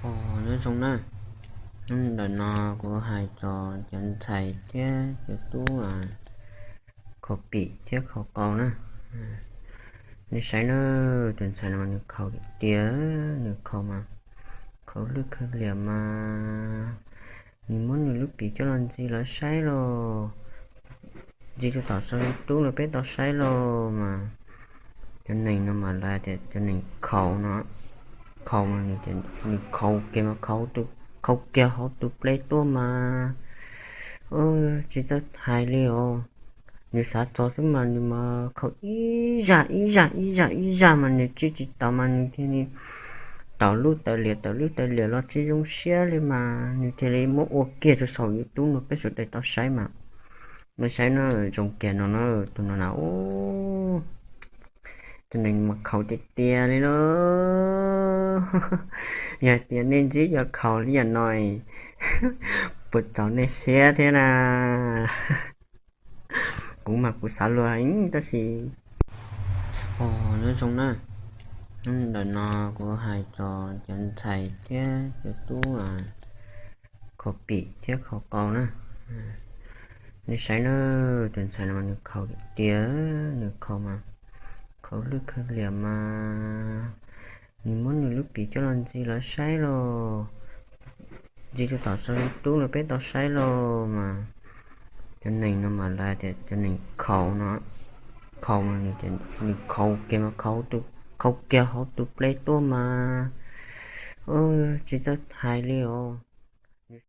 Os, nyob zoo na. Hnub ntawm no kuv hais txog cov ntxhais thiab cov tub khaus pim thiab khaus qau na. Nej saib na, tus ntxhais no mas nws khaus tiag tiag, nws khaus mas khaus lwj khaws liam mas nws muab nws lub pim coj los ntxig lawv saib los, ntxig rau tom saum YouTube los peb tau saib los mas cov neeg no mas lawv tias cov neeg khaus no, khaus mas nws, nws khaus kiag mas khaus kiag hauv tus ple tuaj mas tsis txawj hais li os. Nws xav txog xwb mas nws mas khaus ib zaj ib zaj ib zaj ib zaj mas nws tswj tsis taus mas nws thiaj li tawm lub tawm liam tawm lub tawm liam los tsis zoo siab li mas nws thiaj li muab ua kiag rau saum YouTube no peb sawv daws tau saib mas. Nej saib no, zoo kiag no na, tus no na, tus neeg mas khaus tiag tiag li lauj. Yog tias nej ntsib cov khaus li yam no, puas txaus nej siab thiab na? Kuv mas kuv xav luag heev tab sis, os, nyob zoo na. Hnub ntawm no kuv hais txog cov ntxhais thiab cov tub khaus pim thiab khaus qau na. Nej saib na, tus ntxhais no mas nws khaus tiag tiag, nws khaus mas khaus lwj khaws liam mas nws muab nws lub pim coj los ntxig lawv saib los, ntxig rau tom saum YouTube los peb tau saib los mas cov neeg no mas lawv tias cov neeg khaus no, khaus mas nws, nws khaus kiag mas khaus kiag hauv tus ple tuaj mas tsis txawj hais li os.